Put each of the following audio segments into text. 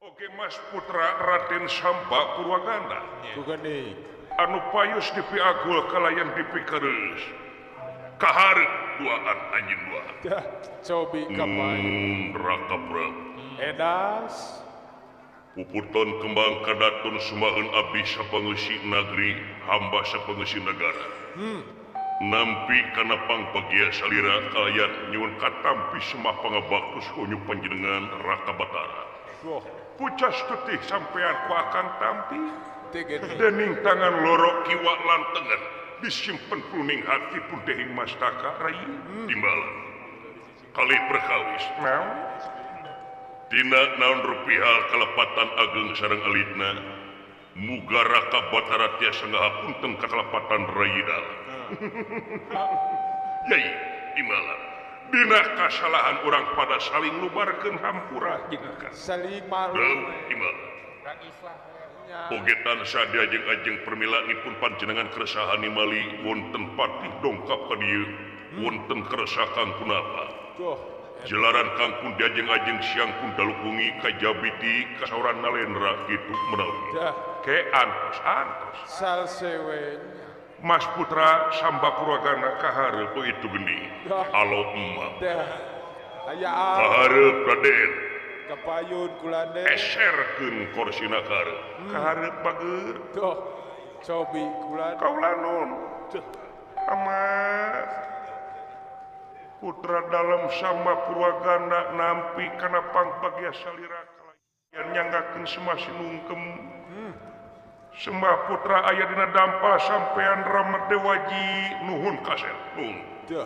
Oke Mas Putra Raden Samba Purwaganda Tugeni. Anu payus dipiagul kalayan dipikereus kaharep duaan anjeun duaan. Dah, cobi kapan. Raka Prabu. Edas. Puputon kembang kadaton sumaeun abdi sapangeusi nagri hamba sapangeusi nagara. Nampi kana pangpagia salira kalayan nyuwun katampi semah pangabaktus kunyu panjenengan Raka Batara. Wah, Pucas tutih sampean ku akang tampi tegeni. Dening tangan loro kiwa lan tengen disimpen kuning hati pudehing mastaka rai timbalan kali perkawis naon tina naon rupihal kalepatan ageng sareng alitna muga Raka Batara tiasa ngahapunten ka kalepatan rai dalam. Yai timbalan dina kasalahan urang pada saling lubarkeun hampura jeung akang Saling malu. Deuh timbalan oge tansah diajeng-ajeng permilanipun panjenengan keresahan mali wonten patih dongkap ka dieu wonten keresakan punapa Duh, jelaran kangkun diajeng-ajeng siang pun dalu wengi kajabiti kasauran nalendra kitu menawi dah ke antos antos salsewenya. Mas Putra Samba Purwagana kahareup itu geni Dah. alo emak Dah. Aya kahareup Raden kapayun kulande. Eserkeun korsina kahareup kahareup bager. Duh, cobi kulan. Kaula nun ama putra dalam Samba Purwagana nampi kana pangpagia salira kalayan nyanggakeun semah sinungkem sembah putra aya dina dampal sampean Rama Dewaji nuhun kasep nuhun. Duh,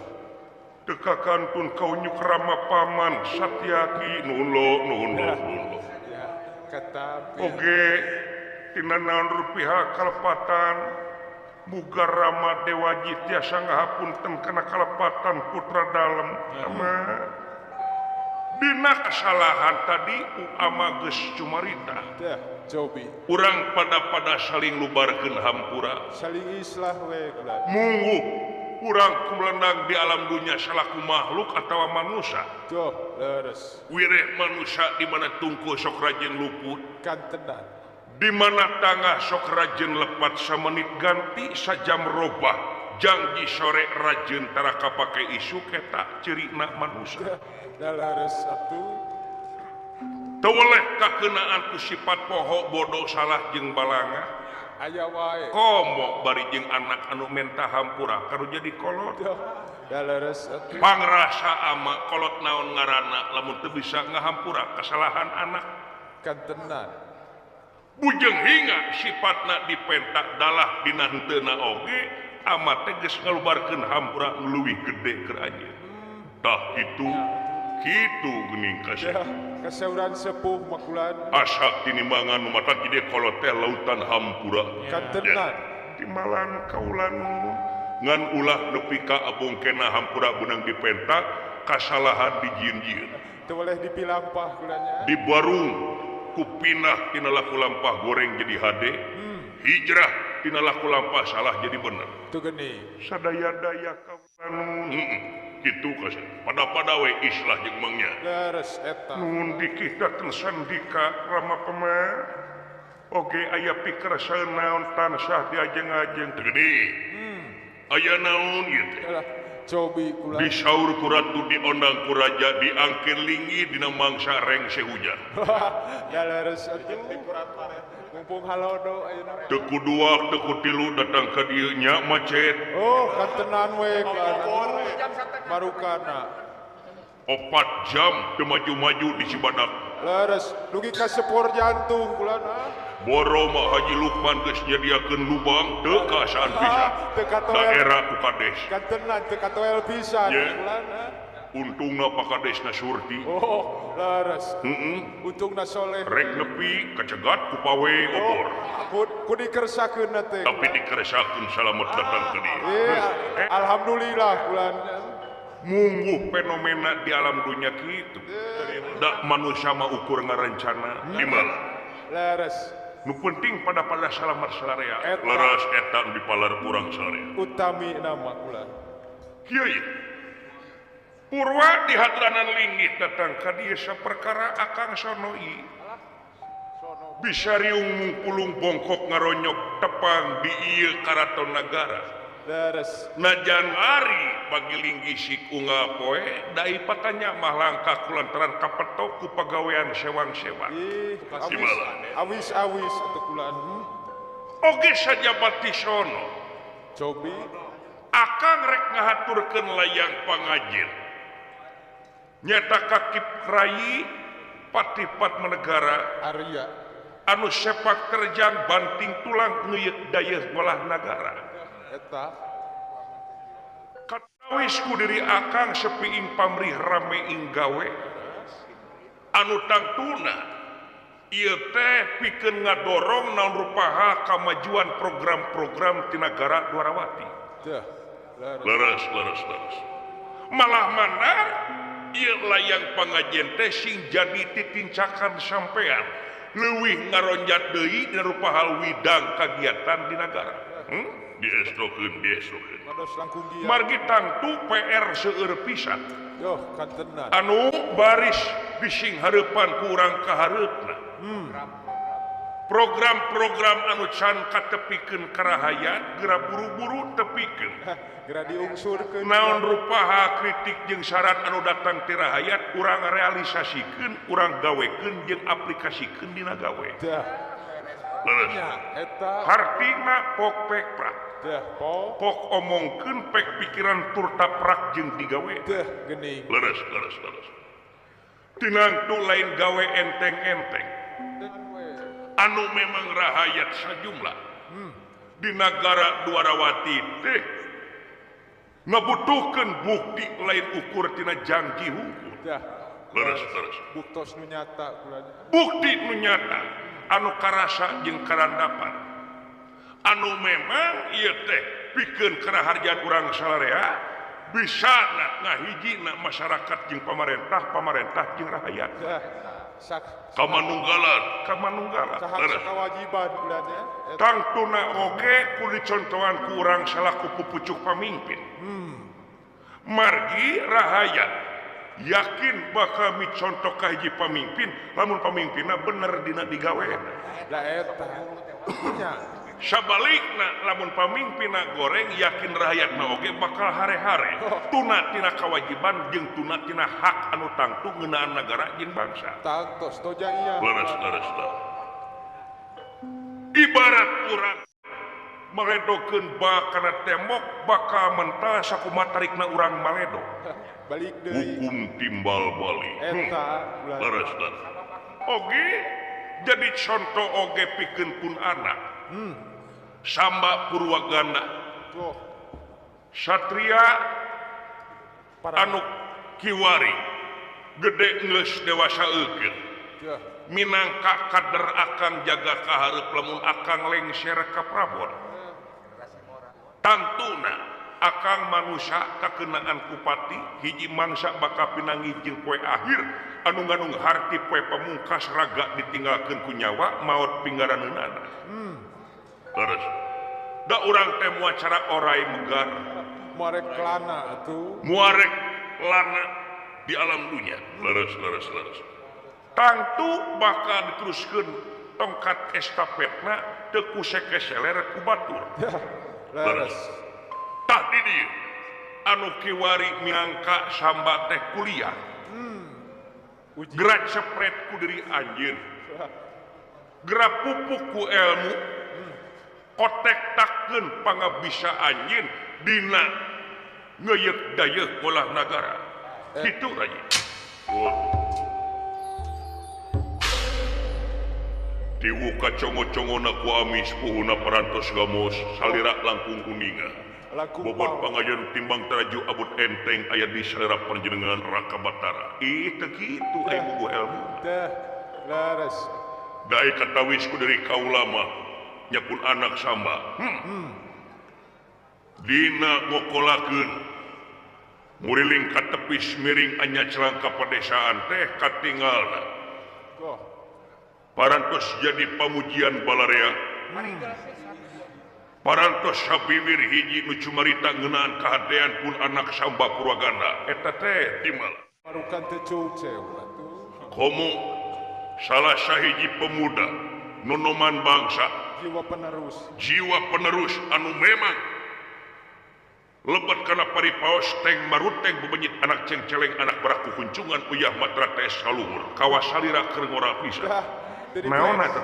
teka kantun kaunyuk Rama paman Satyaki nuhun lo nuhun lo nuhun lo. Ya, katapi. Oge tina naon rupiah kalepatan muga Rama Dewaji tiasa ngahapunten kana kalepatan putra dalem ama dina kesalahan tadi ama geus cumarita. Dah, cobi. Urang pada-pada saling lubarkeun hampura Saling islah we kulan. mungguh urang kumelendang di alam dunia salaku makhluk atawa manusia. Duh, leres. Wireh manusia di mana tungku sok rajin luput Kantenan. di mana tangah sok rajin lepat samenit ganti sajam robah janji sore rajin tara kapake isu eta cirina manusia. Dah leres atuh. Teu weleh kakeunaan ku sifat poho bodoh salah jeung balanga. Aya wae. Komo bari jeung anak anu menta hampura karu jadi kolot. Duh, dah leres atuh. Pangrasa ama kolot naon ngaranna lamun teu bisa ngahampura kesalahan anak. Kantenan. Bujeng hinga sifatna dipentak dalah dina henteuna oge ama teh geus ngalubarkeun hampura nu leuwih gede keur anjeun. Tah itu kitu geuning kasep. Dah, kasauran sepuh makulan. Asa tinimbangan nu matak ide kolot teh lautan hampura. Kantenan. Timalan kaula ngan ulah nepi ka abongkena hampura beunang dipentak kasalahan dijieun-jieun. Teu boleh dipilampah kulannya. Di warung ku pinah tina laku lampah goreng jadi hade, hijrah tina laku lampah salah jadi bener. Tuh geni. Sadaya-daya kaula nun kitu kasep. Pada-pada we islah jeung mangnya. Leres eta. Nuhun dikih dateng sandika Rama pema. Oge aya pikeresaeun naon tansah diajeng-ajeng teu gede. Aya naon ieu teh? Alah, cobi kula. Disaur ku ratu diondang ku raja diangkir linggih dina mangsa rengse hujan. Ya leres atuh. Mumpung halodo ayeuna. Teu ku dua teu ku tilu datang ka dieu nya macet. Oh, kantenan we kulan. Marukana. 4 jam teu maju-maju di Cibadak. Leres, dugi ka sepur jantung kulan. Boro mah Haji Lukman geus nyediakeun lubang teu kaasaan pisan. Teu katoel. Daerah ku kades. Kantenan teu katoel pisan kulan. Untungna Pak Kadesna Surti. Oh, leres. Untungna soleh. Rek nepi kacegat ku pawe obor. Ku dikersakeun teh. Tapi dikersakeun salamet datang ke dieu. Iya, alhamdulillah kulan. Mungguh fenomena di alam dunia kitu. Da manusia mah ukur ngarencana di mana? Leres. Nu penting pada salamet sararea. Leres eta nu dipalar urang sararea. Utami nama kulan. Kieu ieu. Purwa di hadranan linggih datang ka dieu saperkara akang sonoi. Bisa riung mungkulung bongkok ngaronyok tepang di ieu karaton nagara. Leres. Najan ari bagi linggisik unggal poe dai patanya mah langka kulantaran kapetok ku pagawean sewang-sewang. Ih, awis-awis atuh kula. Oge sajabat sono. Cobi akang rek ngahaturkeun layang pangajin. Nyata kakip rai patipat menegara Arya anu sepak terjang banting tulang ngeuyeuk dayeuh ngolah nagara. Eta katawis ku diri akang sepiing pamrih rame ing gawe anu tangtuna ieu teh pikeun ngadorong naon rupaha kamajuan program-program ti nagara Dwarawati. Teh leres leres leres malah manar ieu layang pangajen teh sing jadi titincakan sampean leuwih ngaronjat deui dina rupa hal widang kagiatan di nagara. Diestrokeun diestrokeun. Margi tangtu PR seueur pisan. Yoh kantenan. Anu baris bising hareupan ku urang ka hareupna. Program-program anu can katepikeun ka rahayat geura buru-buru tepikeun. Geura diungsurkeun. Naon rupaha kritik jeung saran anu datang ti rahayat urang realisasikeun, urang gawekeun jeung aplikasikeun dina gawe. Tah. Leres. Eta hartina pok pek prak. Tah, pok pok omongkeun pek pikiran tur taprak jeung digawe. Tah, geuning. Leres, leres, leres. Tinangtu lain gawe enteng-enteng. Anu memang rahayat sajumlah. Di nagara Dwarawati teh ngabutuhkeun bukti lain ukur tina janji hukum. Tah. Leres, leres. Buktos nu nyata kula. Bukti nu nyata anu karasa jeung karandapan. Anu memang ieu teh pikeun karaharjan urang salarea bisa ngahijina masyarakat jeung pamarentah, pamarentah jeung rahayat. Kamanunggalan, kamanunggalan. Kewajiban kula nya. Tangtuna oge kudu dicontohan ku urang salaku pupucuk pamimpin. Margi rahayat yakin bakal micontoh ka hiji pamimpin lamun pamimpinna bener dina digaweana. Da eta. Nya. Sabalikna lamun pamimpinna goreng yakin rahayatna oge bakal hare-hare. Tuna tina kewajiban jeung tuna tina hak anu tangtu ngeunaan nagara jeung bangsa. Tangtos toja iya. Leres leres tah. Ibarat urang maledokeun bak kana tembok bakal mentah sakumaha tarikna urang maledo. Balik deui. Hukum timbal balik. Eta leres leres. Oge jadi contoh oge pikeun pun anak. Samba Purwagana Satria anu kiwari gede geus dewasa eukeun minangka kader akang jaga kahareup lamun akang lengser ka prabon tangtuna akang manusia kakenaan kupati hiji mangsa bakal pinangi jeung poe akhir anu ngandung harti poe pamungkas raga ditinggalkeun ku nyawa maot pinggaraneunana. Leres. Da urang teh muacara orai megar. Muarek lana atuh. Muarek lana di alam dunia. Leres, leres, leres. Tangtu bakal diteruskeun tongkat estafetna teu ku sekeseler ku batur. Leres. Tah di dieu anu kiwari minangka samba teh kuliah. Gerak cepret ku diri anjeun. Gerak pupuk ku ilmu. Kotek takkeun pangabisa anjeun dina ngeuyeuk dayeuh ngolah nagara. Kitu rayi. Diwu kacongo-congona ku amis puhuna parantos gamos salira langkung kuninga. Bobot pangajon timbang taraju abut enteng aya di salira panjenengan Raka Batara. Ih teu kitu aya buku ilmu. Teh leres. Dae katawis ku diri kaula mah nyapun anak samba. Dina ngokolakeun muriling katepis miring anya celangka pedesaan teh katinggalna. Parantos jadi pamujian balarea. Parantos sabiwir hiji nu cumarita ngeunaan kahadean pun anak samba Purwagana. Eta teh timala. Marukan teh ceuceu atuh. Komo salah sahiji pemuda Nonoman bangsa jiwa penerus anu memang lebet kana paripaos teng maruteng bebenyit anak cengceleng anak baraku kuncungan uyah matra tes kaluhur kawasalira keur ngora pisan naonna teh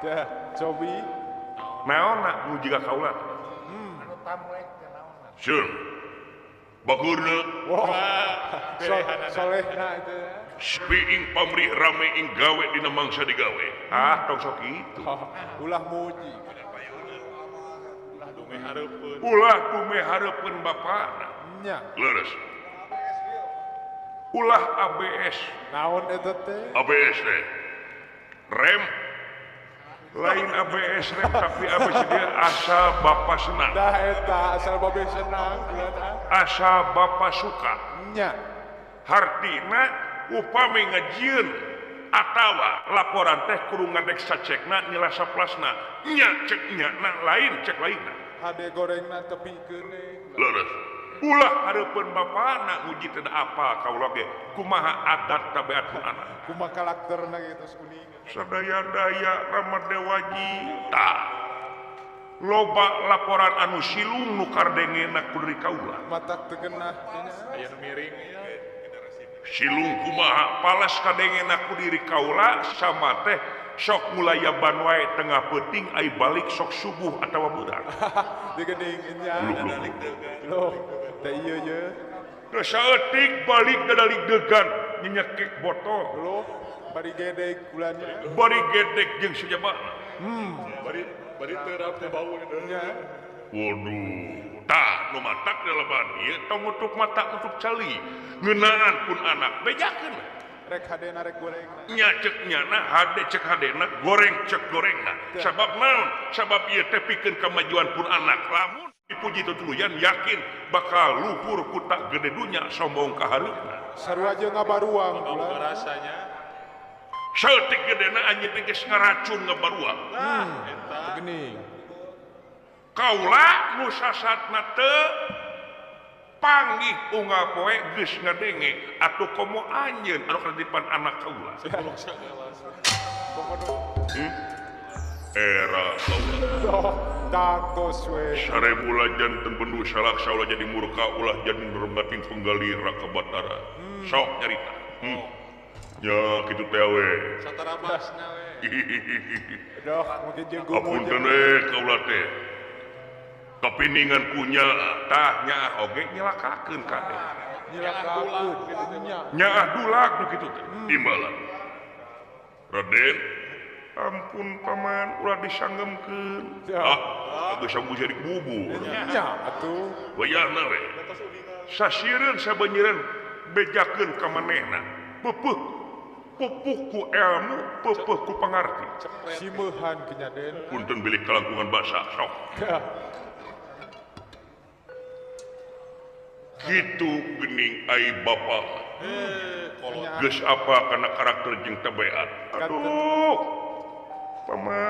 teh cobi naonna nu jiga kaula anu tamlek teh naonna seur bagurna solehna itu Spiing pamrih rame ing gawe dina mangsa digawe ah tong sok kitu ulah muji ulah dume hareupeun bapana nya leres ulah ABS naon eta teh ABS teh rem lain ABS rem tapi ABS dia asal bapa senang dah eta asal babe senang asal bapa suka nya hartina upami ngajieun atawa laporan teh kudu ngadek sacekna nyela saplasna nya cek nya na lain cek lainna hade gorengna tepikeun leres ulah hareupeun bapana nguji teu apa kaula ge kumaha adat tabiat anak kumaha karakterna geus uning sadaya-daya Ramadewaji tah loba laporan anu silung nu kardengena ku diri kaula matak teu geunah aya nu miring silung kumaha palas kadengena ku diri kaula sama teh sok mulayaban wae tengah peuting ai balik sok subuh atawa beurang digening nya loh teh ieu ye teu saeutik balik dadalik degan nyenyekek botol loh bari gedek kulanya bari gedek jeung sajabana bari terap teh bau nya waduh tah nu matak dalaban ieu tong nutup mata nutup cali ngeunaan pun anak bejakeun rek hadena rek gorengna nya cek nyana hade cek hadena goreng cek gorengna sabab naon sabab ieu teh pikeun kamajuan pun anak lamun dipuji tutuluyan yakin bakal luhur ku tak gede dunya sombong ka hareupna sarua jeung ngabaruang kula rasanya saeutik gedena anjeun teh geus ngaracun ngabaruang nah eta geuning kaula nu sasatna teu panggih unggal poe geus ngadenge atuh komo anjeun anu kadipan anak kaula era kaula tangtos we sarebu lajan tempendu salaksa ulah jadi murka ulah jadi nurmating penggali raka batara sok nyarita ya kitu teh we satarabasna we doh mungkin jeung gumun apunten we kaula teh kapiningan punya tah nyaah oge nyelakakeun kade nyelakakeun nyaah dulak nu kitu teh timbalan Raden ampun paman ulah disanggemkeun ah geus sanggup jadi bubur nya atuh wayahna we sasireun sabeunyireun bejakeun ka manehna peupuh pupuh ku ilmu peupuh ku pangarti simeuhan kenyaden punten bilik kalangkungan basa sok gitu gening ai bapa geus apa kana karakter jeung tabiat aduh paman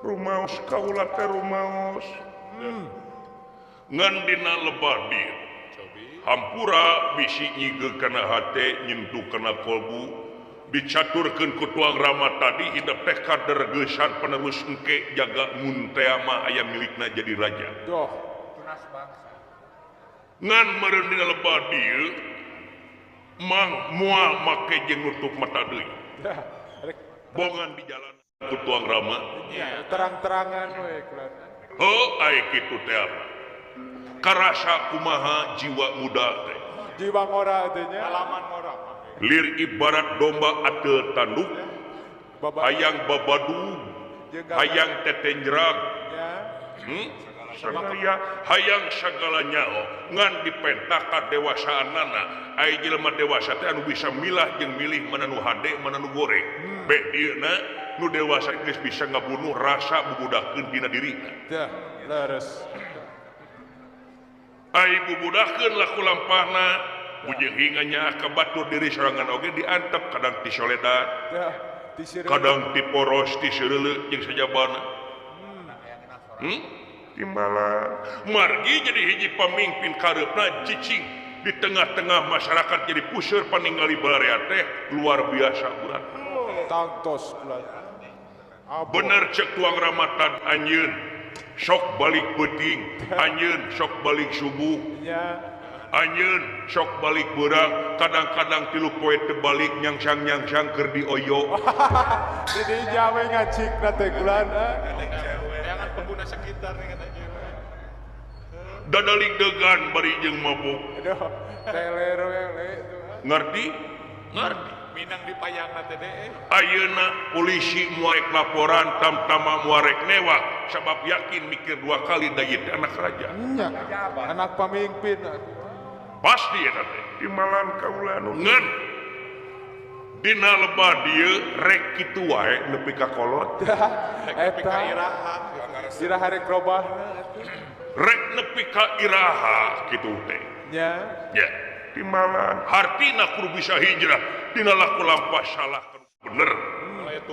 rumaos kaula teh rumaos ngan dina lebah dieu hampura bisi nyigeuk kana hate nyentuh kana kolbu dicaturkeun ku tuang Rama tadi hidup teh kader geusan penerus engke jaga mun teh mah aya milikna jadi raja doh tunas bangsa ngan meureun dina lebah dieu mang moal make jeung nutup mata deui bongan di jalan ku tuang Rama terang-terangan we kulana heuh ai kitu teh karasa kumaha jiwa muda teh jiwa ngora teh nya alaman ngora lir ibarat domba ateul tanduk hayang babadu hayang tetenjrag sagala hayang sagala nyao ngan dipentah ka dewasaanana ai jelema dewasa teh anu bisa milah jeung milih mana nu hade mana nu goreng be dieuna nu dewasa geus bisa ngabunuh rasa bubudakeun dina dirina tah leres ai bubudakeun laku lampahna bujeng hinganya ka batur diri sorangan oge diantep kadang ti soledad kadang ti poros ti seureuleuh jeung sajabana timbalan margi jadi hiji pamimpin kareupna cicing di tengah-tengah masyarakat jadi puseur paningali barea teh luar biasa berat. Tangtos kula. Bener cek tuang ramatan anjeun sok balik peuting, anjeun sok balik subuh. Nya. Anjeun sok balik beurang, kadang-kadang 3 poe teu balik nyangsang-nyangsang keur dioyo. Di dinya we ngacikna teh kulan. Jangan pengguna sekitar nih katanya. Dadalik degan bari jeung mabuk. Aduh, teler we le. Ngerti? Ngerti. Minang di payangna teh deh. Ayeuna polisi muarek laporan tamtama muarek newak sabab yakin mikir 2 kali da ieu teh anak raja. Nya, anak pamimpin. Pasti eta teh. Timbalan kaula nu ngan dina lebah dieu rek kitu wae nepi ka kolot. Rek nepi ka iraha. Iraha rek robahna atuh. Rek nepi ka iraha kitu teh. Nya. Nya. Timbalan hartina kudu bisa hijrah dina laku lampah salah bener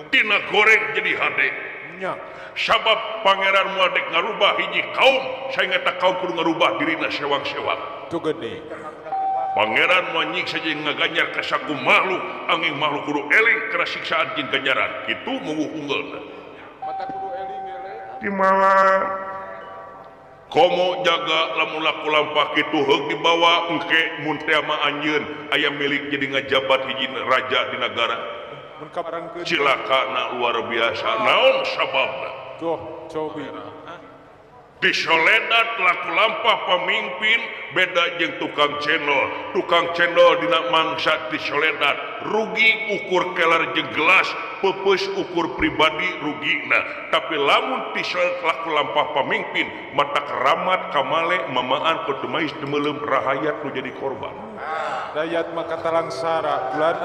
tina goreng jadi hade. Nya. Sabab pangeran moal dek ngarubah hiji kaum saengga eta kaum kudu ngarubah dirina sewang-sewang. Tuh gede. Pangeran moal nyiksa jeung ngaganjar ka saku makhluk angin makhluk kudu eling kana siksaan jeung ganjaran kitu muguh unggeulna. Mata kudu eling ele. Timbalan komo jaga lamun laku lampah kitu heug dibawa engke mun teh mah anjeun aya milik jadi ngajabat hiji raja di nagara. Mun kabarengkeun cilakana luar biasa. Naon sababna? Tuh, cobi. Di Soledad laku lampah pamimpin beda jeung tukang cendol. Tukang cendol dina mangsa di Soledad rugi ukur keler jeung gelas, peupeus ukur pribadi rugina. Tapi lamun di Soledad laku lampah pamimpin mata keramat kamale mamaan kudu mais demelem rahayat nu jadi korban. Dayat mah katalangsara bulan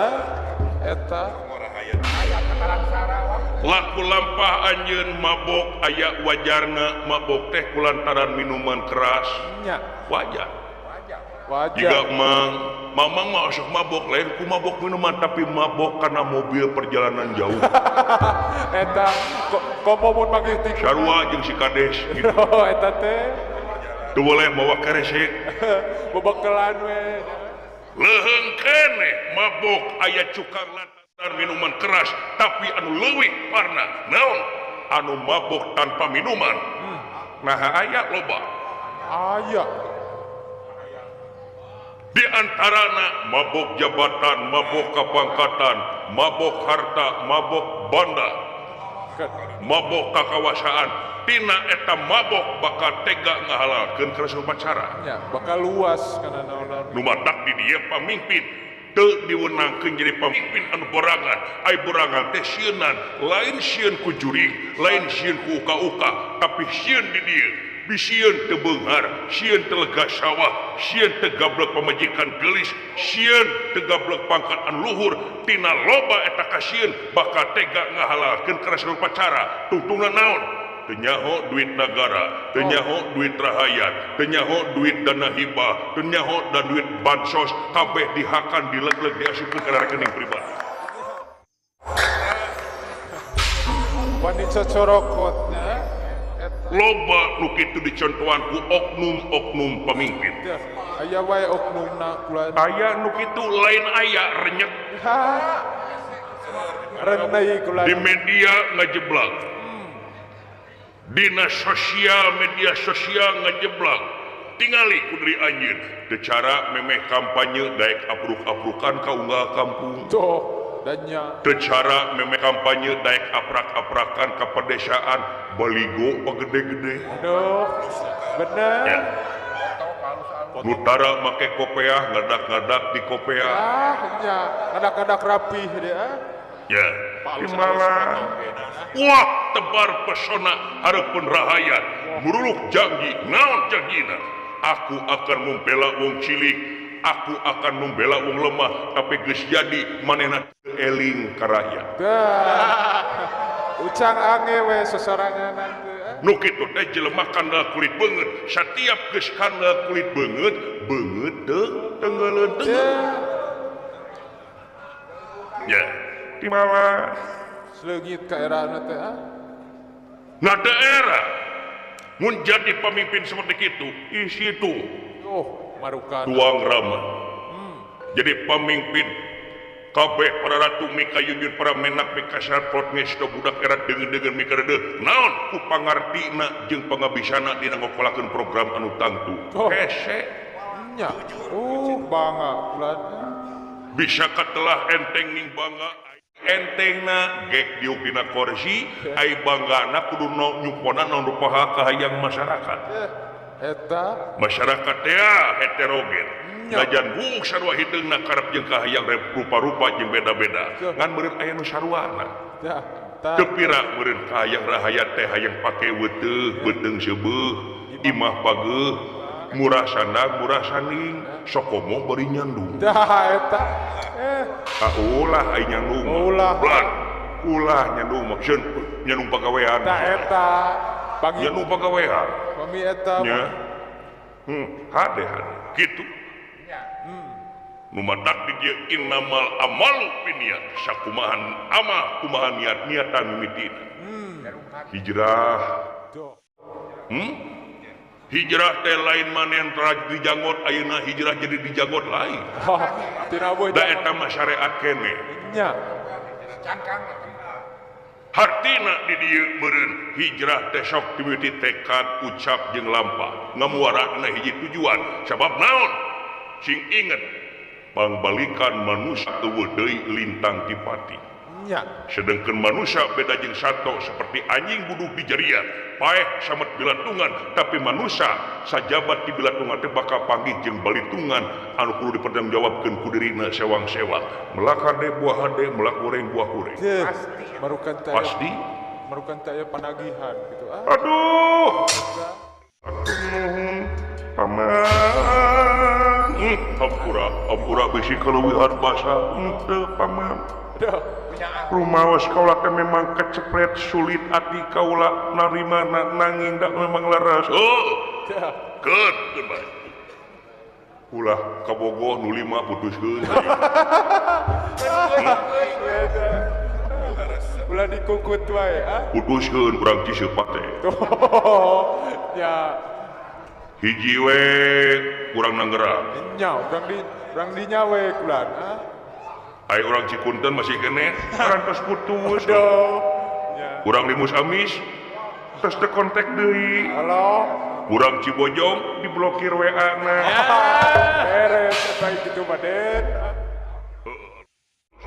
eta laku lampah anjeun mabok aya wajarna mabok teh kulantaran minuman keras. Nya. Wajar. Wajar. Jiga mang, mamang mah osok mabok lain ku mabok minuman tapi mabok karena mobil perjalanan jauh. Eta komo mun manggih tik. Sarua jeung si kades gitu. Oh, eta teh. Teu boleh mawa keresek. Bobokelan we. Leuheung keneh mabok aya cukang lantaran minuman keras tapi anu leuwih parna naon anu mabok tanpa minuman. Nah aya loba. Aya. Di antarana mabok jabatan, mabok kapangkatan, mabok harta, mabok banda, mabok kakawasaan. Tina eta mabok bakal tega ngahalalkeun keras upacara. Ya, bakal luas kana naon-naon. Nu matak di dieu pamimpin teu diwenangkeun jadi pamimpin anu borangan. Ai borangan teh sieunan, lain sieun ku jurig, lain sieun ku uka-uka, tapi sieun di dieu. Sieun teu beunghar, sieun teu lega sawah, sieun teu gablek pamajikan geulis, sieun teu gablek pangkat anu luhur, tina loba eta kasieun bakal tega ngahalalkeun keras upacara. Tungtungna naon? Teu nyaho duit nagara, teu nyaho duit rahayat, teu nyaho duit dana hibah, teu nyaho dan duit bansos, kabeh dihakan, dilegleg, diasupkeun kana rekening pribadi. Wani cocorokotnya. Loba nu kitu dicontohan ku oknum-oknum pemimpin. Aya wae oknumna kula. Aya nu kitu lain aya renyek. Renai kula. Di media ngajeblak. Dina sosial media sosial ngajeblak. Tingali ku deui anjeun. Teu cara memeh kampanye daek apruk-aprukan ka unggal kampung. Tuh. Danya. Teu cara memeh kampanye daek aprak-aprakan ka pedesaan baligo pagede-gede. Aduh, bener. Ya. Nutara make kopeah ngadak-ngadak di kopeah. Ah, nya, ngadak-ngadak rapih dia. Ya, timbalan. Wah, tebar pesona hareupeun rahayat, muruluk janji, naon janjina? Aku akan membela wong cilik, aku akan membela wong lemah, tapi geus jadi manehna eling ka rakyat. Ucang ange we sosorangan teh. Nu kitu teh jelema kandel kulit beungeut, satiap geus kandel kulit beungeut, beungeut teu tenggeuleun tenggeuleun. Ya, timbalan. Seleungit ka erana teh ah. Nah daerah mun jadi pemimpin seperti itu, isi itu. Oh, marukan. Tuang rama. Jadi pemimpin Kabeh para ratu mikayunyun para menak mikasarpot ngesto budak era deungeun-deungeun mikareudeuh naon ku pangartina jeung pangabisana dina ngokolakeun program anu tangtu. Hese nya. Bangga kulan. Bisa katelah enteng ning bangga entengna gek diuk dina kursi ai banggana kudu nyupona naon rupaha kahayang masyarakat. Eta masyarakat teh heterogen. Najan bung sarua hideungna karep jeung kahayang rupa-rupa jeung beda-beda. Ngan meureun aya nu saruana. Teu pira meureun kahayang rahayat teh hayang pake weuteuh, beuteung seubeuh, imah pageuh, murah sandang, murah sanding, sokomo bari nyandung. Tah eta. Ulah ai nyandung. Ulah. Ulah nyandung maksud nyandung pagawean. Tah eta. Nyandung pagawean. Pami eta. Nya. Hade hade. Kitu. Nu matak di dieu innamal amalu binniyat sakumahan amal kumaha niat niatan mimitina. Hijrah. Hijrah teh lain maneh di janggot ayeuna hijrah jadi di janggot lain. Da eta mah syariat keneh. Nya. Hartina di dieu meureun hijrah teh sok dimimiti tekad ucap jeung lampah ngamuara dina hiji tujuan sabab naon? Sing inget pangbalikan manusia eueuh deui lintang ti pati. Sedangkan manusia beda jeung sato seperti anjing buduk di jarian paeh samet bilatungan tapi manusia sajabat di bilatungan teh bakal panggih jeung balitungan anu kudu dipertanggungjawabkeun ku dirina sewang-sewang melak hade buah hade melak goreng buah goreng pasti marukan teh pasti marukan teh aya panagihan gitu. Aduh nuhun paman hampura hampura bisi kaleuwihan basa henteu paman. Rumaos kaula teh memang kecepret sulit ati kaula narima nanging da memang leres. Oh. Keun keun bae. Ulah kabogoh nu 5 putuskeun. Ulah dikukut wae ah. Putuskeun urang Cisepat teh. Ya. Hiji we urang nanggerang. Nya urang di nya we kulan ah. Ai urang Cikunten masih keneh parantos putus. Urang Limus Amis tos teu kontak deui. Halo. Urang Cibojong diblokir WA-na. Beres eta kitu mah Den.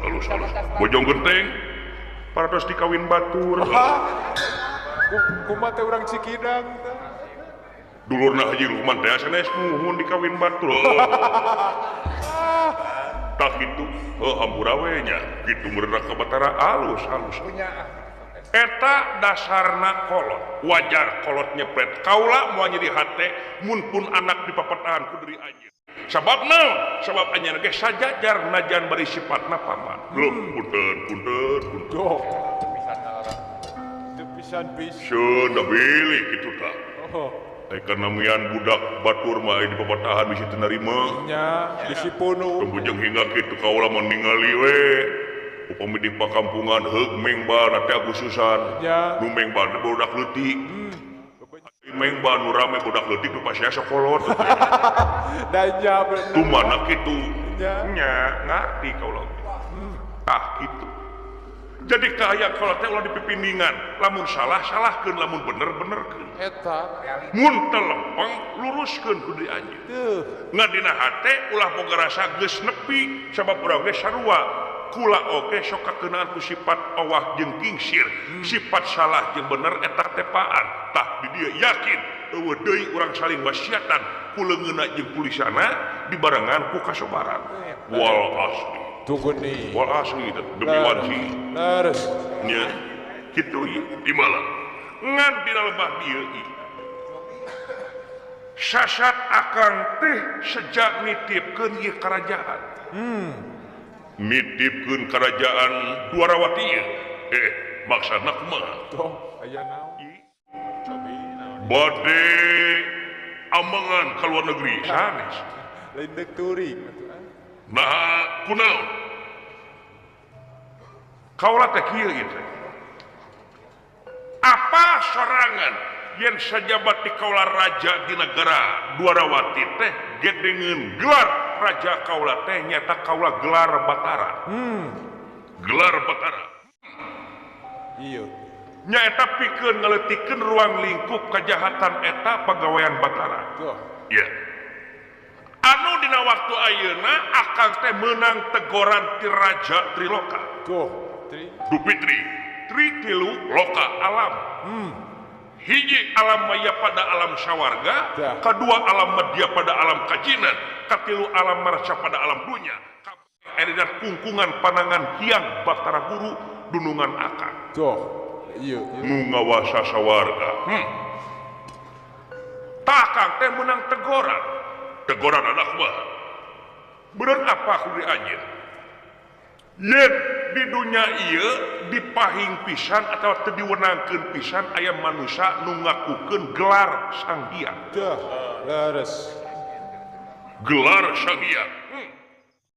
Halus halus. Bojong Genteng parantos dikawin batur. Kumaha teh urang Cikidang teh. Dulurna Haji Lukman teh sanes muhun dikawin batur. Tak gitu, hampura we nya, kitu meureun ka Batara alus alus. Eta dasarna kolot, wajar kolot nyepret. Kaula moal nyeri hate mun pun anak dipapatahan ku deui anjeun. Sabab naon? Sabab anjeun ge sajajar najan bari sifatna paman. Leuh, punten punten punten. Teu pisan pisan. Seun da bilih kitu tah. Karena budak batur mah di papatahan bisi teu narima. Nya, bisi punuh. Tembujeng hingga kitu kaula mah ningali we. Upami di pakampungan heug mengba teh Agustusan. Nya. Nu mengba teh budak leutik. Mengba nu rame budak leutik nu pasti asa kolot. Da nya bener. Tumana kitu. Nya, ngarti kaula. Tah kitu. Jadi kahayang kolot teh ulah dipipindingan, lamun salah salahkeun, lamun bener benerkeun. Eta mun teu lempeng luruskeun ku di anjeun. Ngan dina hate ulah boga rasa geus nepi sabab urang ge sarua. Kula oge sok kakeunaan ku sifat owah jeung kingsir, sifat salah jeung bener eta tepaan. Tah di dieu yakin eueuh deui urang saling wasiatan ku leungeunna jeung kulisana dibarengan ku kasobaran. Wal asli. Tuguni. Wal asli demi wanci. Leres. Nya kitu ieu di malam. Ngan dina lebah dieu ieu. Sasat akang teh sejak nitipkeun ieu karajaan. Nitipkeun karajaan Dwarawati ieu. Maksudna kumaha? Tuh, aya naon? Bade amengan ka luar negeri sanes. Lain deuk touring atuh. Nah, kunaon? Kaula teh kieu ieu teh. Apa sorangan yen sajabat di kaula raja di negara Dwarawati teh gedengeun gelar raja kaula teh nyata kaula gelar Batara. Gelar Batara. Iya. Nyaeta pikeun ngaleutikeun ruang lingkup kejahatan eta pagawean Batara. Iya. Anu dina waktu ayeuna akang teh meunang tegoran ti Raja Triloka. Tuh, tri. Dupitri, tri tilu loka alam. Hiji alam maya pada alam sawarga, kedua alam madya pada alam kajinan, katilu alam marca pada alam dunya. Eridar kungkungan panangan hiang Batara Guru dunungan akang. Tuh, iya. Nu ngawasa sawarga. Takang teh meunang tegoran. Tegoran anak mah. Beureun apa kudu anjeun? Yen di dunya ieu dipahing pisan atau teu diwenangkeun pisan aya manusia nu ngakukeun gelar Sang Hyang. Tah, leres. Gelar Sang Hyang.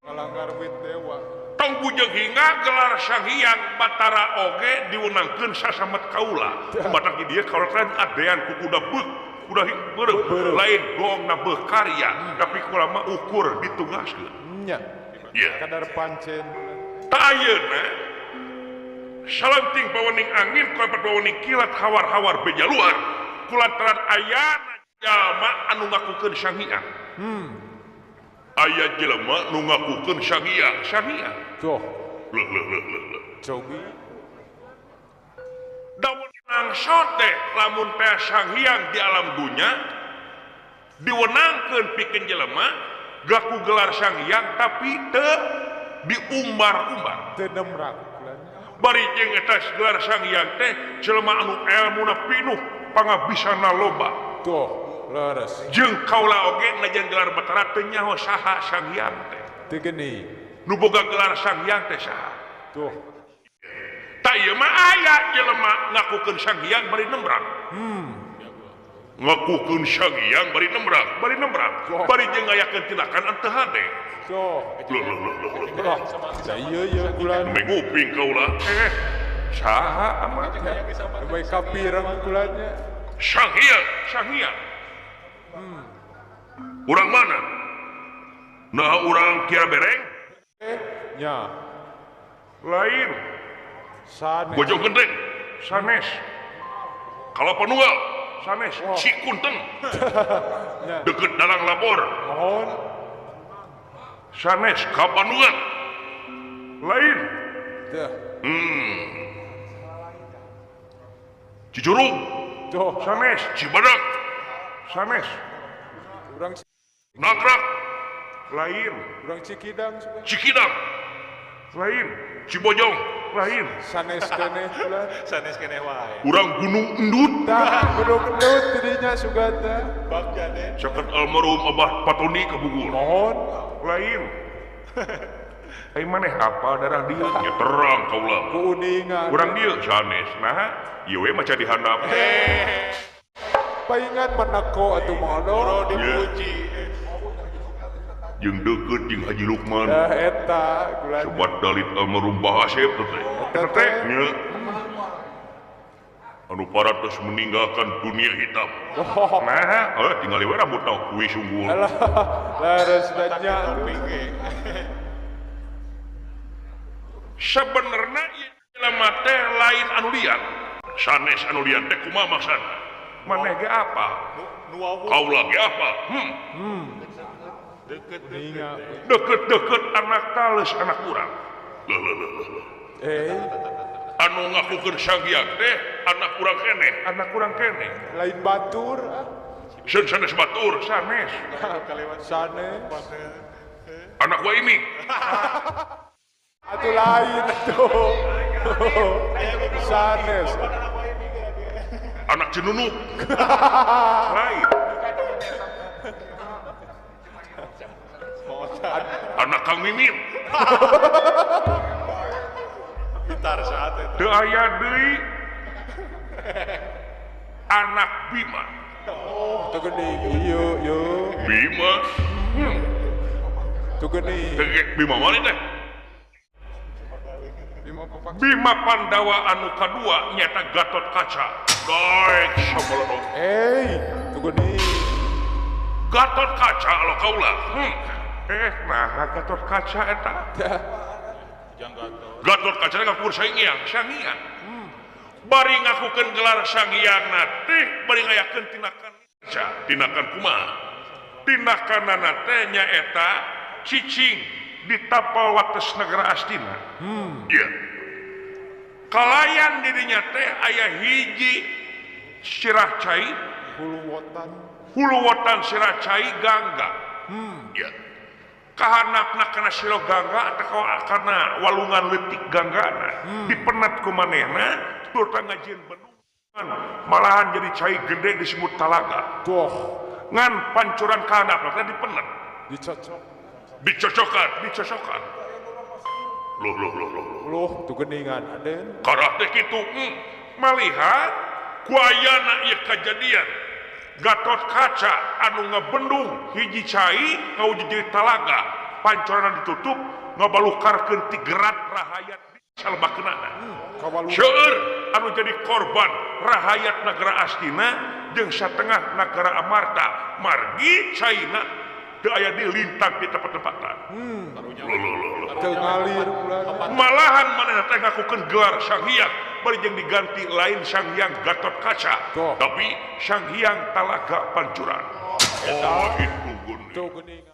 Ngalanggar wit dewa. Tong bujeng hingga gelar Sang Hyang Batara oge diwenangkeun sasamet kaula. Batak di dieu kaula teh adean ku kuda beuk, kuda beureum. Lain gongna beuh karya, tapi kula mah ukur ditugaskeun. Nya. Yeah. Kadar pancen. Tak ayeuna salenting bawening angin kulampat bawening kilat hawar-hawar beja luar kulantaran ayana jalma anu ngakukeun Sang Hyang. Aya jelema nu ngakukeun Sang Hyang, Sang Hyang. Tuh. Leuh leuh leuh leuh. Cobi. Daun teh lamun teh Sang Hyang di alam dunya diwenangkeun pikeun jelema gaku gelar Sang Hyang tapi teu diumbar-umbar. Teu nemrak. Bari jeung eta gelar Sang Hyang teh jelema anu elmuna pinuh pangabisana loba. Tuh, leres. Jeung kaula oge najan gelar Batara teu nyaho saha Sang Hyang teh. Teu geuning. Nu boga gelar Sang Hyang teh saha? Tuh. Tah ieu mah aya jelema ngakukeun Sang Hyang bari nemrak. Ngakukeun Sang Hyang bari nemrak, bari nemrak. Bari jeung ngayakeun tindakan anu teu hade. Tuh. Loh loh loh loh. Iya iya kulan. Menguping kaula. Saha amat. Baik kapirang kulannya. Sang Hyang, Sang Hyang. Urang mana? Nah urang Kira Bereng? Nya. Lain. Sanes. Bojong Genteng. Sanes. Kalapanunggal. Sanes. Oh. Cikunteng. Deket Dalang Labor. Mohon. Sanes Kapanungan. Lain. Tah. Cicurug. Tuh. Sanes. Cibadak. Sanes. Urang Nagrak. Lain. Urang Cikidang. Cikidang. Lain. Cibojong. Lain. Sanes keneh kula. Sanes keneh wae. Urang Gunung Endut. Tah, Gunung Endut tidinya sugata. Bagja deh. Caket almarhum Abah Patoni ka Bogor. Mohon. Lain. Ai maneh apa darah dieu? Nya terang kaula. Kuuningan. Urang dieu sanes. Nah, ieu we maca di handap. Paingan meneko atuh mono. Boro dipuji. Jeung deukeut jeung Haji Lukman. Tah eta kula. Sobat Dalit almarhum Bah Asep teh. Eta teh nya. Anu parantos meninggalkan dunia hitam. Nah, tinggal we rambut tau kuwi sungguh. Alah, leres banyak. Sebenarnya jelema teh lain anu lian. Sanes anu lian teh kumaha maksana? Maneh ge apa? Kaula ge apa? Deket-deket anak tales anak urang. Leuh leuh leuh leuh. Anu ngakukeun Sang Hyang teh anak urang keneh, anak urang keneh. Lain batur. Seun sanes batur, sanes. Sanes. Anak Waimi. Atuh lain tuh. Sanes. Anak Cinunuk. Lain. Anak Kang Mimin. Gitar saat itu. Teu aya deui anak Bima. Oh, teu geuning. Ieu ieu. Bima. Teu geuning. Bima mana teh? Bima Pandawa anu kadua nyata Gatot Kaca. Daek sabalodok. Teu geuning. Gatot Kaca alo kaula. Nah Gatot Kaca eta. Gatot Kaca ngakur Sang Hyang. Bari ngakukeun gelar Sang Hyangna teh bari ngayakeun tindakan kaca. Tindakan kumaha? Tindakanana teh nyaeta cicing di tapal wates negara Astina. Iya. Kalayan dirinya teh aya hiji sirah cai hulu wotan sirah cai Gangga. Iya. Kahanapna kana silo Gangga atau kana walungan leutik Ganggana dipenat ku manehna tur ngajieun bendungan malahan jadi cai gede disebut talaga. Tuh. Ngan pancuran kahanapna teh dipenat. Dicocokan. Loh. Loh, tuh geningan aden. Karah teh kitu malihat ku ayana ieu kajadian Gatot Kaca anu ngebendung hiji cai ngawujud jadi talaga pancoran ditutup ngabalukarkeun ti gerat rahayat salbakeunana. Seueur anu jadi korban rahayat negara Astina jeung satengah negara Amarta margi caina teu aya di lintang di tempat-tempatan. Teu ngalir malahan manehna teh ngakukeun gelar Sang Hyang bari jeung diganti lain Sang Hyang Gatot Kaca tapi Sang Hyang Talaga Pancuran. Oh itu geuning.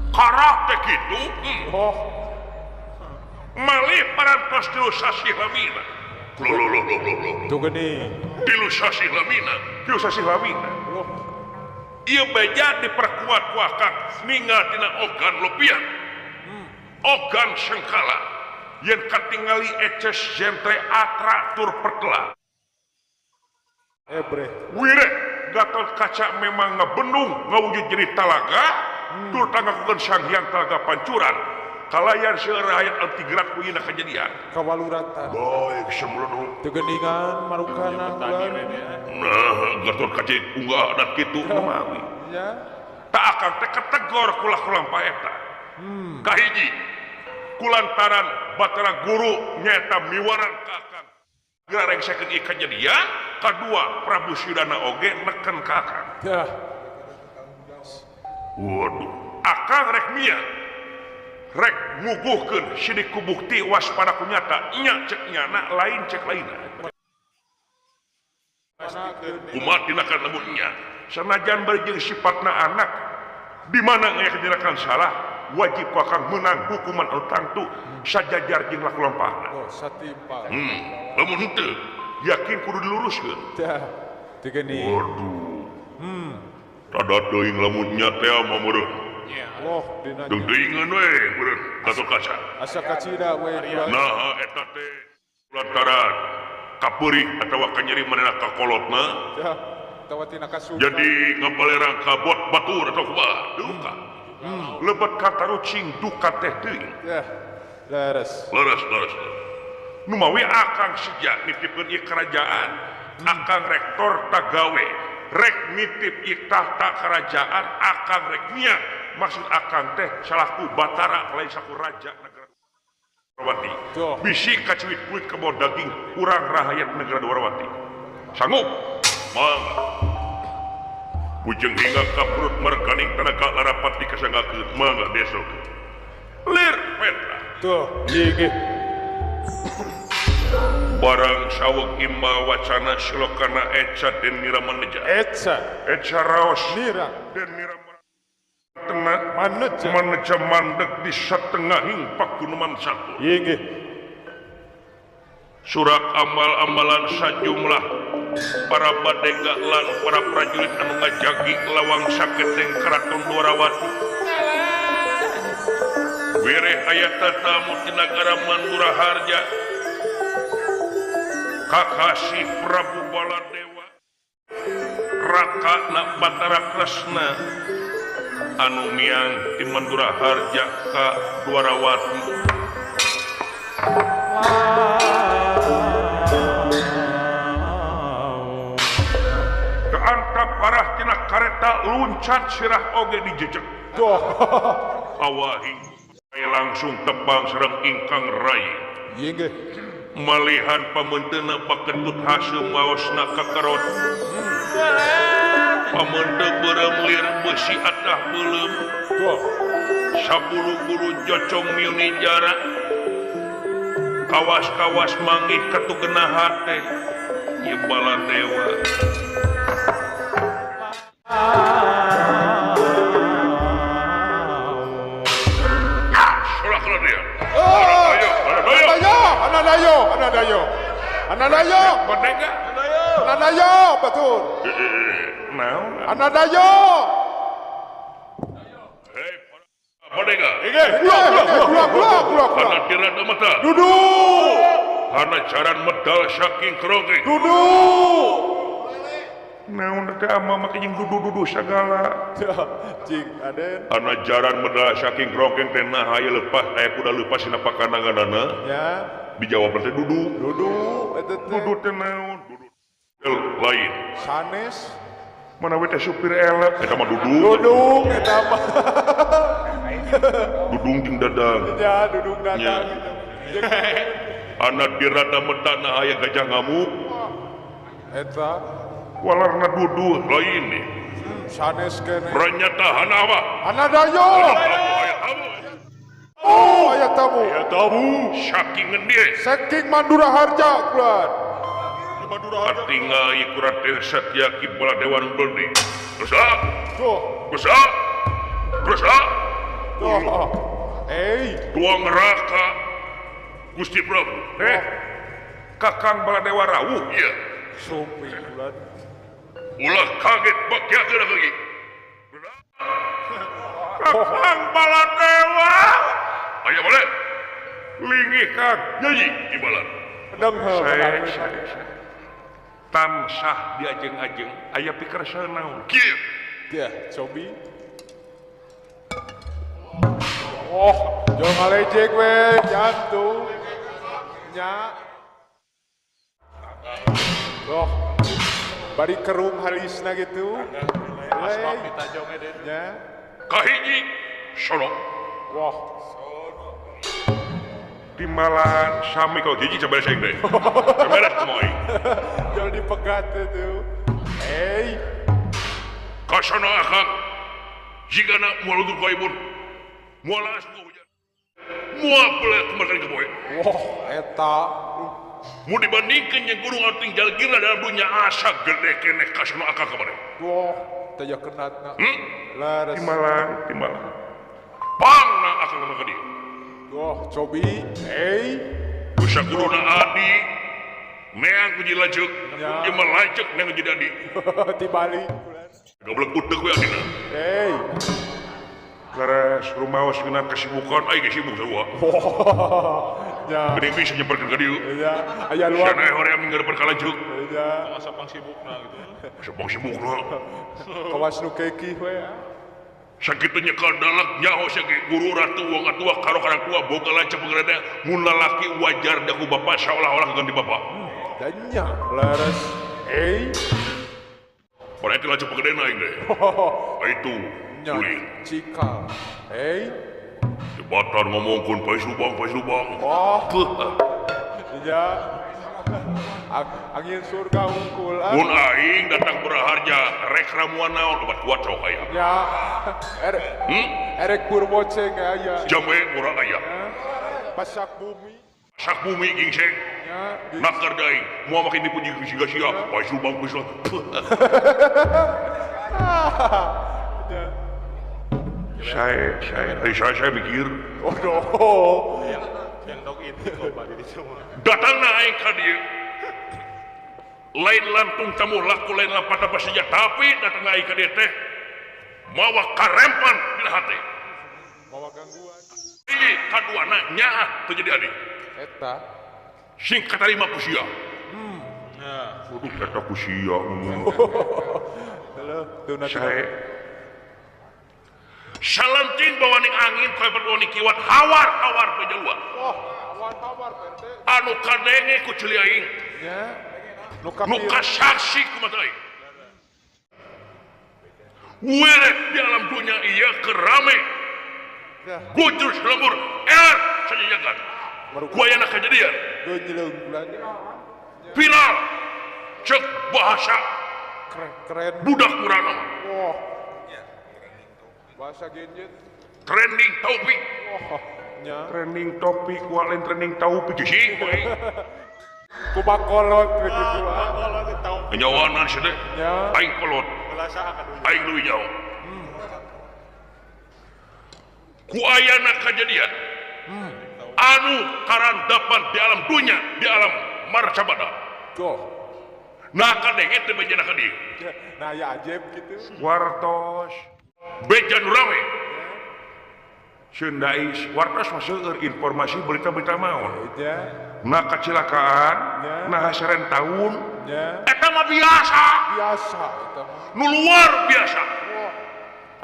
Karak teh kitu. Oh. Malih parantos tilu sasih lamina. Loh. Tuh geuning. Tilu sasih lamina. Ieu beja diperkuat ku akang ninggal tina ogan lopian. Ogan sengkala yen katingali eces jentre atra tur pertela. Ebre. Wire Gatot Kaca memang ngebendung ngawujud jadi talaga tur tangakukeun Sang Hyang Talaga Pancuran. Kalayan seueur hayat anti gerak ku yeuna kajadian. Kawaluratan. Baik semulunu. Teu geuningan marukana ulah. Nah, Gatot Kaca unggah adat kitu kumaha. Ya. Tak akang teh ketegor kulah kulampah eta. Kahiji kulantaran Batara Guru nyaeta miwaran ka akang. Geura rengsekeun ieu kajadian, kadua Prabu Sudana oge neken ka akang. Tah. Waduh, akang rek mia. Rek nguguhkeun sidik ku bukti waspada ku nyata nya cek nyana lain cek lainna. Kumaha tinakan lamun nya sanajan bari jeung sifatna anak di mana aya tinakan salah wajib ku akang meunang hukuman anu tangtu sajajar jeung laku lampahna. Oh, satimpal. Lamun henteu yakin kudu diluruskeun. Tah, teu geuning. Waduh. Tada teuing lamun nya teh mah meureun. Loh, dina teuingan we meureun Gatot Kaca. Asa kacida we. Nah, eta teh lantaran kapeurih atawa kanyeri manehna ka kolotna. Tah, atawa tina kasuka. Jadi ngabalerang ka bot batur atau kumaha, duka. Lebet ka tarucing duka teh teuing. Tah, leres. Leres. Numawi akang seja nitipkeun ieu kerajaan, akang rektor tagawe, rek nitip ieu tahta kerajaan, akang rek nya. Maksud akang teh salaku batara lain saku raja negara Dwarawati. Bisi kacuit kuit kebo daging urang rahayat negara Dwarawati. Sanggup? Mangga. Bujeng hingga ka perut merganing tenaga larapati kasanggakeun. Mangga besok. Lir Petra. Tuh, ieu Barang saweg imba wacana silokana eca den nira maneja. Eca. Eca raos nira den nira tengah maneja mandek di satengahing paguneman satu. Inggih. Surak amal-amalan sajumlah para badega lan para prajurit anu ngajagi lawang saketeng keraton Dwarawati. Wireh aya tatamu ti nagara Mandura Harja. Kakasih Prabu Baladewa Raka na Batara Kresna anu miang di Mandura Harja ka Dwarawati. Keantap parah tina kareta luncat sirah oge dijejek. Awahi langsung tepang sareng ingkang rai. Inggih. Malihan pamentena paketut haseum waosna kakarot. Pamenteu beureum lir besi atah beuleum sabulu-bulu jocong miuni jarak kawas-kawas manggih katugena hate ieu Baladewa. Anadayo, Merdeka. Anadayo, betul. Naon? Anadayo. Hei, merdeka. Ulah. Hana tirada mata. Duduk. Hana jaran medal saking kerongkeng. Duduk. Naon teh ama make jeung dudu-dudu sagala. Cing, aden. Hana jaran medal saking kerongkeng teh nah aya lepas aya kuda lepas dina pakandanganana. Ya. Dijawab teh dudu. Dudu eta teh. Dudu teh naon? Dudu lain. Sanes. Mana we teh supir elek eta mah dudu. Dudung eta mah. Dudung jeung dadang. Ya, dudung dadang. Anak dirada medana aya gajah ngamuk. Eta walarna dudu lain nih. Sanes keneh. Ranyata hana apa? Anadayo. Oh, aya tamu. Aya tamu saking ngendi? Saking Mandura Harja kulan. Katingal ieu ku Raden Satyaki Baladewa Beli. Terus ah. Tuh. Terus ah. Terus ah. Tuh. Eh, tuang neraka Gusti Prabu. Kakang Baladewa rawuh ieu. Sumpih kulan. Ulah kaget bagiakeun lagi. Kakang Baladewa. Ayo boleh. Linggih Kang nyanyi di balan. Saya. Tamsah diajeng-ajeng aya pikersa naon. Kieu. Tah, cobi. Oh, jauh ngalejek we, jantung. Nya. Loh. Bari kerung halisna gitu. Asbab ditajong ge nya. Kahiji sono. Wah. Timbalan sami kalau jiji coba saya deh. Coba moy. Jangan dipegat itu. Hey. Kasono akang. Jigana moal luntur ku aibun. Moal laas ku hujan. Moal pelet kemakan ke boy. Wah, eta. Mau dibandingkan yang gunung ating jalgirna dalam dunia asa gede keneh kasono akang kemarin. Wah, taya kenatna. Laras. Timbalan. Pangna akang kemarin dia. Wah, cobi, hey. Bisa kuduna adi, neang ku jadi lanceuk, ieu mah lanceuk neang ku jadi adi. Ti Bali. Goblok utek we adina. Hey. Laras rumaos dina kesibukan, aing ge sibuk sarua. Ya. Geuning bisa nyamperkeun ka dieu. Ya, aya luar. Sana hoream minggu depan ka lanceuk. Ya. Masa pangsibukna gitu. Masa pangsibukna. Kawas nu kekih we. Sakitu nyekal dalek nyaho sia ge guru ratu wong atua karo karang tua boga lanceuk pangerana mun lalaki wajar da ku bapa saolah-olah ganti bapa. Da nya leres. Eh. Pada itu lanceuk pagedena aing deh. Itu ulin. Cikal. Eh. Jebatan ngomongkeun paes lubang. Oh. Nya. Angin surga unggul. Mun aing datang beraharja rek ramuan naon obat kuat sok aya. Ya. Erek purwoceng aya. Jambe murah aya. Pasak bumi. Pasak bumi gingseng. Ya. Nakar daing moal makin dipuji ku siga sia. Paes lubang paes lubang. Saya mikir. Oh no. Yang dog itu loba di semua. Datangna aing ka dieu. Lain lantung tamu laku lain lampata pasija tapi datang aing ka dieu teh mawa karempan dina hate. Mawa gangguan. Hiji kaduana nyaah teu jadi adi. Eta sing katarima ku sia. Nah, waduh eta ku sia ngomong. Heuh, teu Sae. Salentin bawaning angin kabar bawaning kiwat hawar-hawar pejalua. Wah, hawar-hawar pente. Anu kadenge ku ceuli aing. Nya. Nu kasaksi ku mata aing. Werek di alam dunia ieu kerame. Gujur lembur er sajajagan. Ku ayana kejadian. Viral. Cek bahasa keren. Budak murana. Wah. Bahasa genjet. Trending topik. Oh, nya. Trending topik walen trending topik sih we. Kumaha kolot begitu ah. Nyawanan sia teh. Nya. Aing kolot. Aing leuwih nyaho. Ku ayana kajadian. Anu karandapan di alam dunya, di alam marcabada. Goh. Nah kadenge teh bejana ka dieu. Nah ya ajaib gitu. Wartos beja nu rame. Sundais wartos mah seueur informasi berita-berita maon. Nya. Nah kecelakaan, nah seren taun, Nya. eta mah biasa. Biasa eta mah. Nu luar biasa. Wah.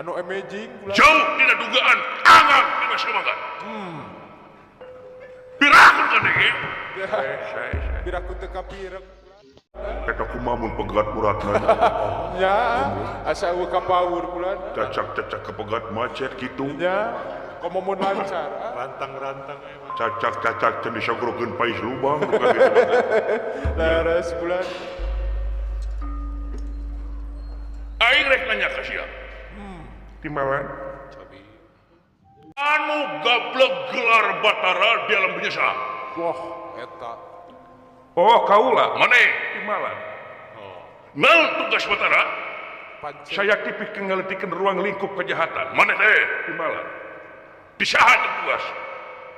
Anu amazing pula. Jauh dina dugaan, angan dina semangat. Pirakun kadenge. Piraku teu kapireng. Eta kumaha mun pegat uratna. Nya, asa eueuh kapaur pula. Cacak-cacak kepegat macet gitu. Nya, komo mun lancar. Ah. Rantang-rantang emang. Cacak-cacak teu disogrokeun pais lubang bukan gitu. Leres bulan. Aing rek nanya ka sia. Timbalan. Anu gablek gelar Batara di alam dunya saha? Wah, eta. Oh, kaula. Maneh timbalan. Oh. Naon tugas Batara? Pancen. Saya tipikeun ngaleutikeun ruang lingkup kejahatan. Maneh teh timbalan. Di saha teu tugas?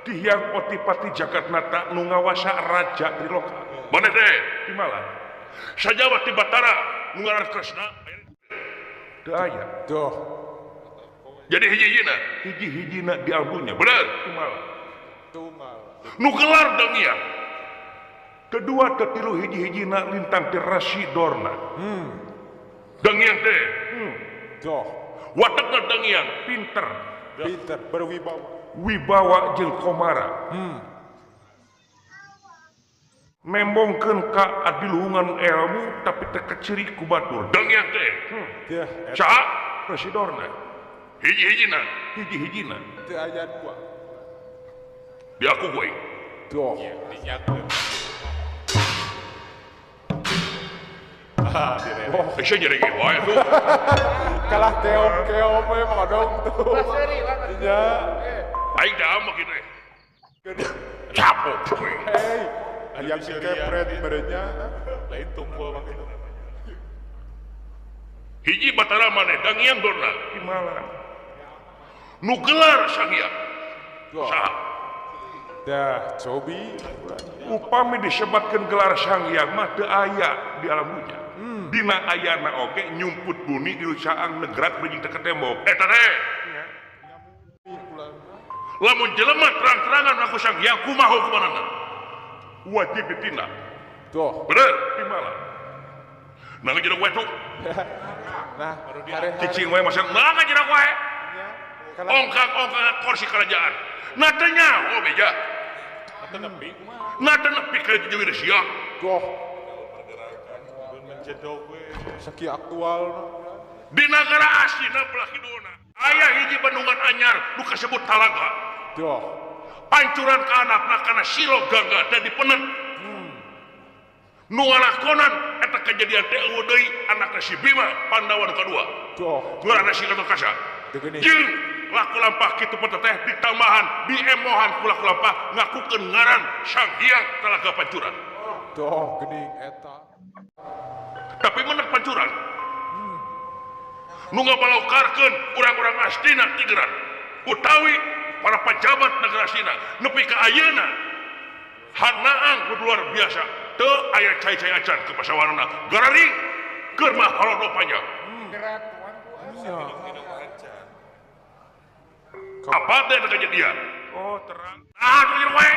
Di Hyang Otipati Jagatnata nu ngawasa Raja Triloka. Maneh teh timbalan. Sajaba ti Batara nu ngaran Kresna teu aya. Doh. Jadi hiji-hijina, hiji-hijina di alam dunya. Bener timbalan. Tunggal. Nu gelar dangiang. Kedua ketilu hiji-hijina lintang ti Rasi Dorna. Dangiang teh. Doh. Watekna dangiang pinter. Pinter berwibawa. Wibawa jeung komara. Nembongkeun ka adiluhungan ilmu tapi teu keciri ku batur. Dangiang teh. Teh, Saha? Resi Dorna. Hiji-hijina, hiji-hijina. teu aya dua. Diaku gue. Doh. Dinyakeun. Ah, direre. Oh, Bisa jadi ge wae tuh. kalah keom-keom we modong tuh. Nya. Aing dah mah kitu. Capok gue. Hey, ayam kepret merenya. Lain tumpul mah kitu. Hiji Batara maneh Dangiang Dorna. Timbalan. Nu gelar Sang Hyang. Doh. Saha? Dah, cobi. Upami disebatkeun gelar Sang Hyang mah teu aya di alam dunya. Dina ayana oge nyumput buni di saang negrak beuji teu ketembok. Eta teh. Lamun jelema terang-terangan ngaku Sang Hyang kumaha hukumanna? Wajib ditindak. Doh. Bener, timbalan. Nah ngajero wae tuh. Nah, hare-hare. Cicing wae masa nah ngajero wae. Nya. Kalah Ongkang-ongkang kursi kerajaan. Nah teu nyaho beja. Atau nepi kumaha. Nah teu nepi ka juwir sia. Doh, Mun menjedog we. seki aktual. Di nagara Astina belah kidulna aya hiji bendungan anyar nu kasebut Talaga. Doh. Pancuran ka anakna kana Silo Gangga dan dipenet. Nu ngalakonan eta kejadian teh eueuh deui anakna si Bima Pandawa nu kadua. Doh. Ngaranna si Gatotkaca. Teu geuning. Jeung laku lampah kitu teh ditambahan diemohan ku laku lampah ngakukeun ngaran Sang Hyang Talaga Pancuran. Doh, geuning eta. Tapi menek pancuran. Nu ngabalaukarkeun urang-urang Astina tigeran. Utawi para pejabat negara Astina nepi ka ayeuna hanaang nu luar biasa. Teu aya cai-cai acan ke pasawanana. Gararing keur mah halodo panjang. Apa teh eta kejadian? Oh, terang. Ah, teu wae.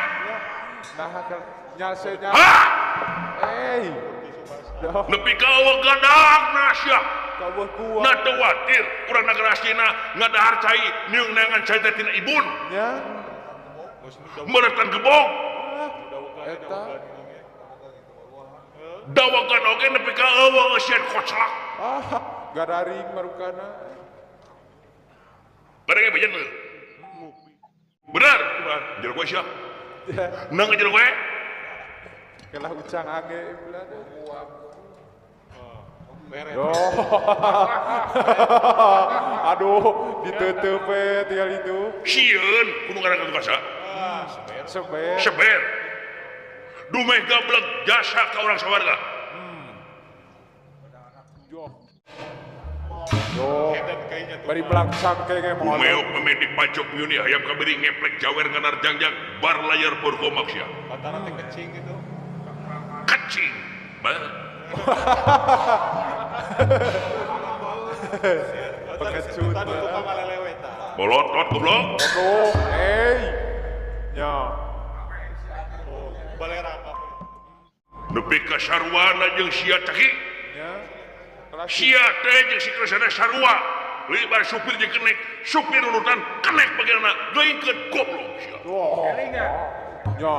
Nah, nyase nya. Hah? Hey. Doh, Nepi ka eueuh gadangna sia. kaweuh kuat. Nah teu watir urang negara Astina ngadahar cai niung neangan cai teh tina ibun. Nya, Meretan gebog. eta. Dawagan oge nepi ka eueuh eusieun koclak. Ah, gararing marukana. Bareng bejan teu. Bener. Jero gue sia. Nang jero gue. Kalah ucang age bulan. Yo. Aduh, ditutup we tinggal itu. Sieun kudu ngaran ka tukasa. Seber. Seber. Dumeh gablek jasa ka urang sawarga. Yo. Yo. Bari belangsang kayaknya mau. Meok memedik pacok nyuni hayam kaberi ngeplek jawer nganar jangjang bar layar porko maksia. Batara teh kecing gitu. Kecing. Ba. Pengecut. Bolotot goblok. Goblok. Hey. Ya. Nepi ka sarwana jeung sia caki. Ya. Sia teh jeung si Kresna sarua. Libar supir jeung kenek, supir urutan kenek bagianna geuingkeun goblok sia. Ya.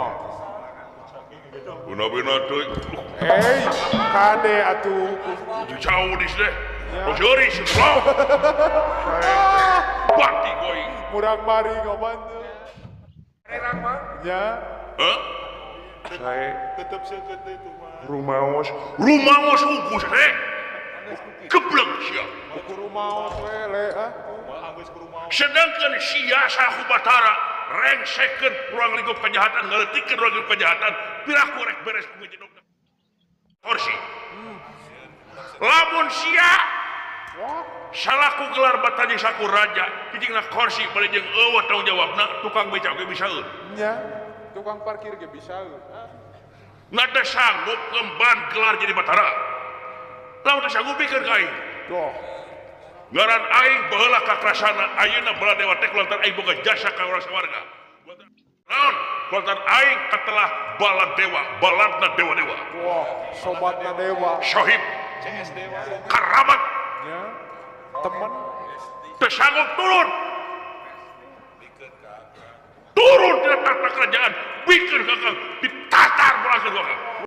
Bina-bina teuing. Hey, kade atuh. Jauh di sini. Jori goblok. Bati going. Murang mari ngoman. Ya. Hah? Saya tetep seukeut itu mah. Rumaos, rumaos ukus teh. Geblek sia. Ukur rumaos we le ah. Sedangkan sia saku Batara rengsekeun ruang lingkup kejahatan, ngaleutikeun ruang lingkup kejahatan, piraku rek beres kumaha Korsi. Lamun sia salaku gelar batanya saku raja, hijingna korsi bari jeung eueuh tanggung jawabna tukang beca ge bisa eueuh. Nya, tukang parkir ge bisa eueuh. Nada sanggup ngemban gelar jadi Batara. Lamun teu sanggup pikeun ka aing. Doh. Ngaran aing baheula kakrasana ayeuna Baladewa teh kulantaran aing boga jasa ka urang sawarga. Naon? Kulantaran aing katelah Baladewa, baladna dewa-dewa. Wah, sobatna dewa. Sohib. CS dewa. Keramat. Ya. Teman teu sanggup turun. Turun dari tata kerajaan, bikin kakak ditatar belakang kakak.